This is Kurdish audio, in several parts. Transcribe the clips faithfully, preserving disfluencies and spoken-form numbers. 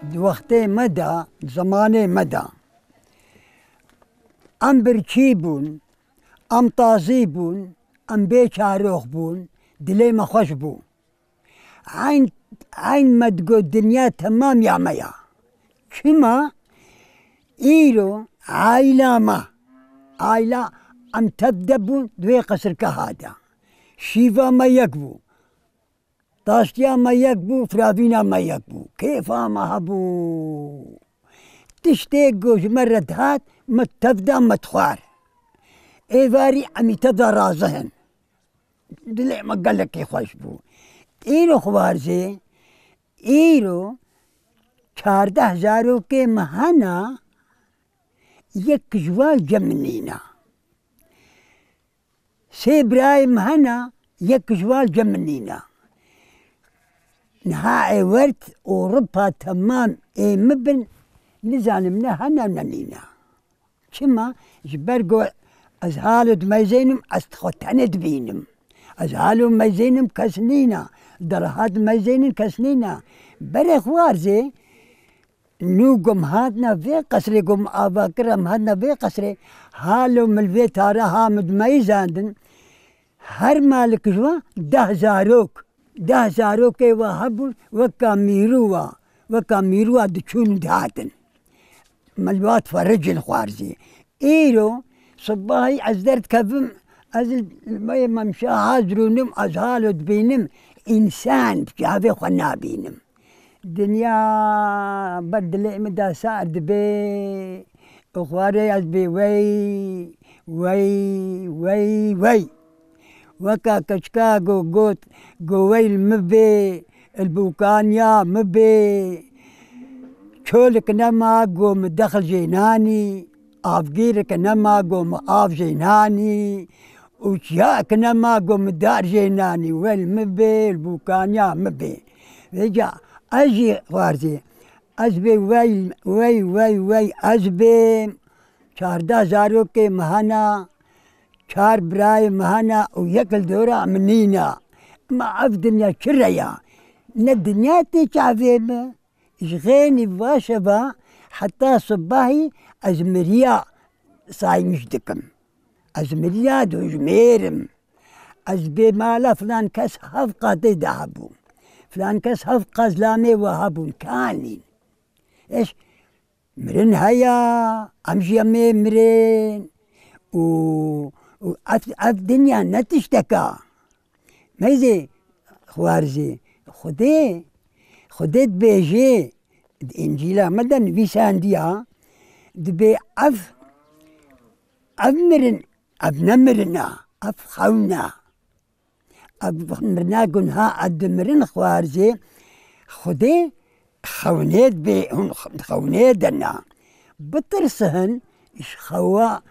Di wextê me de, di zemanê me de, em birçî bûn, em tazî bûn, em bê çarox bûn, dilê me xweş bû. Eyn, eyn me digot dinya temam ya me ya. Çima? Îro aîla me, aîla em tev de bûn, di wê qesirgeha de. Şîva me yek bû. Taştiya me yek bû, firavîna me yek bû. Kêfa me hebû. Tiştê ku ji me re dihat, me tev da, me dixwar. Êvarî em î tev da razihin. Dilê me gelekî xweş bû. Îro xwarzê, îro çardeh zarokê me hene, yek ji wan cem min nîne. Sê birayê min hene, yek ji wan cem min nîne. Niha ê wert Ewropa temam ê min bin, nizanim ne hene ne nîne. Çima? Ji ber ku ez halo dimeyzênim, ez xwe tenê dibînim. Ez halo meyzênim, kes nîne. Deraha dimeyzênin, kes nîne. Berê xwarzê, nû ku em hatina vê qesrê, ku em ava kir, em hatina vê qesrê, halo min li vê tara ha min dimeyzandin. Her malik ji wan deh zarok, deh zarokê wa hebûn, weka mîrû wa, weka mîrû wa diçûn û dihatin. Me li wa difericin xwarzî. Îro sibahî ez derdikevim, ez li me yê memşa ha dirûnim, ez halo dibînim, însan bi çavê xwe nabînim. Dinya ber dilê min de sar dibe û xwarê ez bê wey, wey, wey, wey. Weka keçika ku got, ku wey li min bê, li bûkaniya min bê. Çolik nema ku min dexil jê nanî, avgîrik nema ku min av jê nanî û çiyayek nema ku min dar jê nanî, wey li min bê, li bûkaniya min bê. Vêca ez jî xwarzê, ez bê wey, wey, wey, wey, ez bêm. Çardeh zarokê min hene, çar birayê min hene û yek li dora min nîne. Ma ev dinya çi re ya? Ne dinya tê çavê min, ji xênî va şeva heta sibahî ez miriya saymiş dikim. Ez miriya dojmêr im. Ez bê mala filan kes heft qatê de hebû. Filan kes heft qat zilamê we hebûn, kanîn. Eş, mirin heya, em jî em ê mirin. Û, û ev, ev dinya ne tişteka. Meyzê xwarzê, Xwedê, Xwedê dibêjê, di Încîla me de nivîsandiya, dibê ev, ev mirin, ev ne mirin a, ev xewn a. Ev mirina gunha, ev dimirin xwarzê, Xwedê xewnê dibê, hûn xewnê de ne. Bitirsin ji xewa,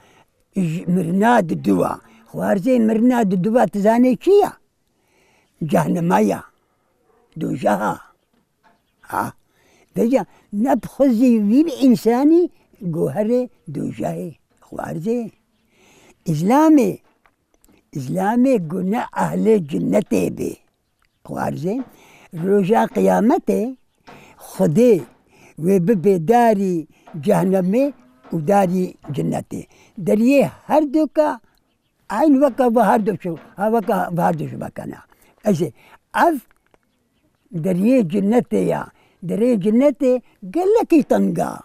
ji mirina diduwa. Xwarzê mirina diduwa tu zanê çi ya? Cehnema ya. Dojeha. Ha. Vêca ne bi xwe zî vî bi însanî guherê dojehê xwarzê. Îslamê, Îslamê ku ne ehlê cinnetê bê. Xwarzê, roja qiyametê Xwedê wê bibe darî cehnemê û darî cinnetê. Deriyê her duka eyn weke ve her du şu, ha weke ve her du şu vekena. Ez ê, ev deriyê cinnetê ya. Deriyê cinnetê gelekî teng a.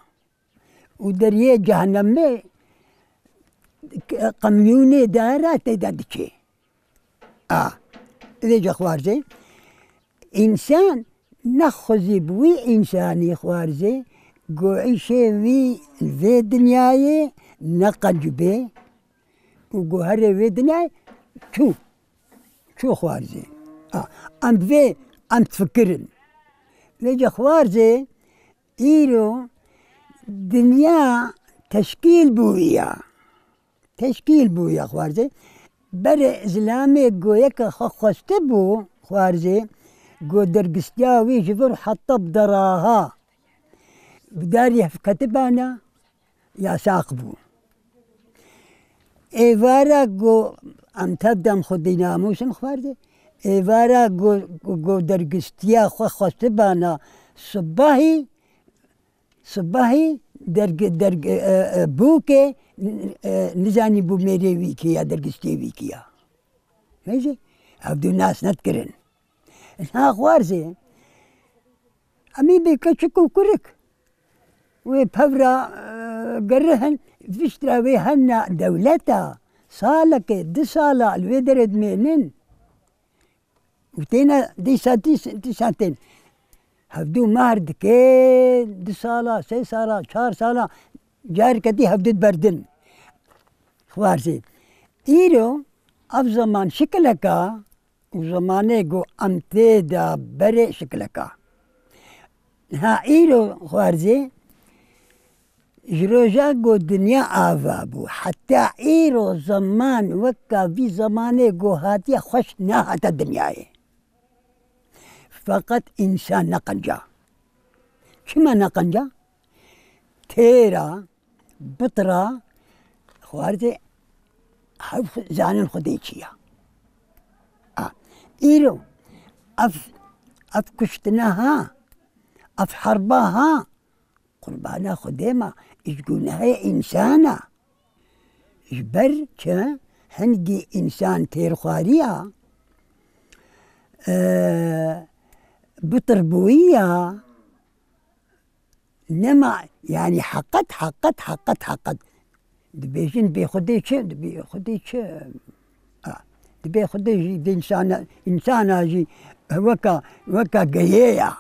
Û deriyê cehennemê qemyûnê dara tê de diçê. A, vêca xwarzê. Însan nexwezî bi wî însanî xwarzê, ku îşê wî vê dinyayê ne qenc bê û guherê wê dinyayê çû. Çû xwarzê. A, em vê, em difikirin. Vêca xwarzê îro dinya teşkîl bûye. Teşkîl bûye xwarzê. Berê zilamê goyeke xwe xwestibû xwarzê, go dergistiya wî ji vir heta bi deraha bi darî hevketibana, yasax bû. Êvara ku em tev de em xwedî namûs in xwarzê, êvara ku, ku dergistiya xwe xwestibana sibahî Sibahî derg-, derg-, e, e, bûkê, e, nizanî bû mêrê wî kî ya, dergistê wî kî ya. Neyse, ev du nas nedikirin. Ha xwarzê, em ê bê keçik û kurik. Wê pevra, e, gerihin, viştra wê hena dewleta, salekê, du sala li wê derê dimênin. Û têne dîsa, dîs-, dîsa tên. Hevdû mar dike, du sala, sê sala, çar sala, careke dî hevdû diberdin. Xwarzê. Îro ev zeman şikileka û zemanê ku em tê de berê şikileka. Ha îro xwarzê, ji roja ku dinya ava bû, heta îro zeman weka vî zemanê ku hatiye xweş nehate dinyayê. Feqet însan neqenca. Çima neqenca? Têra, bitra, xwarzê hev zanin Xwedê çi ya. A, îro, ev, ev kuştina ha, ev herba ha, qurbana Xwedê ma, ji gunehê însan a. Ji ber çi hingî însan têrxwariya, e, bitirbûyiya, nema, yanî heqet, heqet, heqet, heqet. Dibêjin bê Xwedê çi, dibê Xwedê çi? A, dibê Xwedê jî di însana, însana jî weka, weka geyê ya.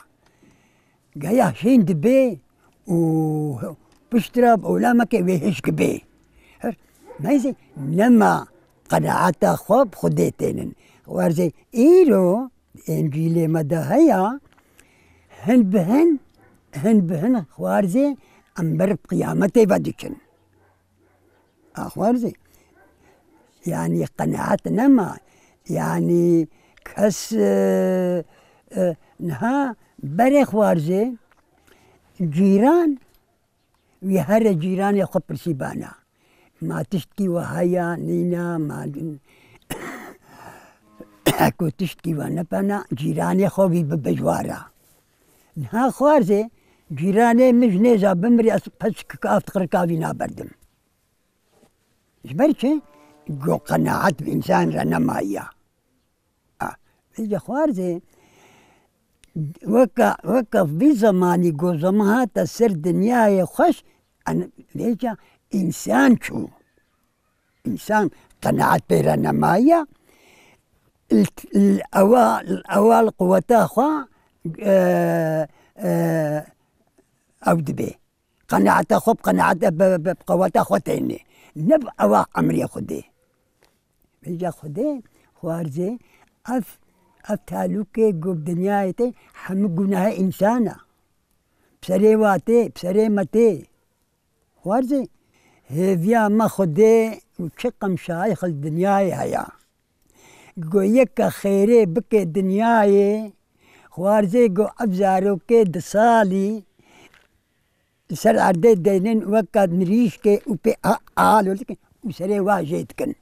Geya hîn dibe û piştre bi olameke wê hişk bê. Her, neyse, nema qenaeta xwe bi Xwedê tênin. Xwarzê îro Încîlê me de heya, hin bi hin, hin bi hin xwarzê em ber bi qiyametê ve diçin. Axwarzê. Yanî qenaet nema. Yanî kes, e, e, niha berê xwarzê cîran, wî here cîranê xwe pirsî bana. Ma tiştkî we haya, nîna, ma ku tiştkî we nepena, cîranê xwe wî bibe ji wara. Niha xwarzê, cîranê min ji nêza bimirî, ez peçik av tiqirika wî naberdim. Ji ber çi? Go qenaet bi însan re nemayiya. A, vêca xwarzê, weka, weka vî zemanî go zema hate ser dinyayê xweş, en, vêca însan çû. Însan qenaet pê re nemayiya. L-, l-, ewa, ewa li quweta xwe, e, e, ew dibe. Qenaeta xwe bi qenaeta, bi, bi, bi qeweta xwe têne. Ne bi ewa emrê Xwedê. Vêca Xwedê xwarzê ev, ev talûkê ku bi dinyayê tê hemû gunahê însan e. Bi serê wa tê, bi serê me tê. Xwarzê hêviya me Xwedê û çi qemşayîx li dinyayê heye. Go yeke xêrê bike dinyayê, xwarzê go ev zarokê di salî li ser erdê deynin weke mirîşkê û pê a-, alo dikin û serê wa jê dikin.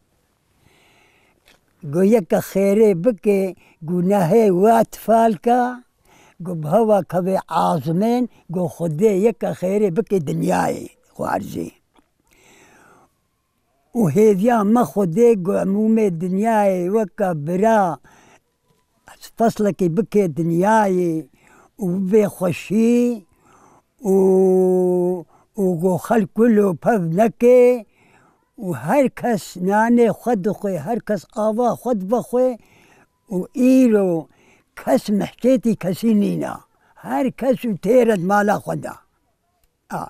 Go yeke xêrê bike, gunehê wa tifalka, go bi hewa kevê azimên, go Xwedê yeke xêrê bike dinyayê, xwarzê. Û hêviya me Xwedê go emûmê dinyayê weke bira feslekî bike dinyayê û bibe xweşî û, û go xelk wilo pev neke û her kes nanê xwe dixwe, her kes ava xwe dibe xwe û îro kes mihçetî kesî nîna. Her kes û têre di mala xwe de. A,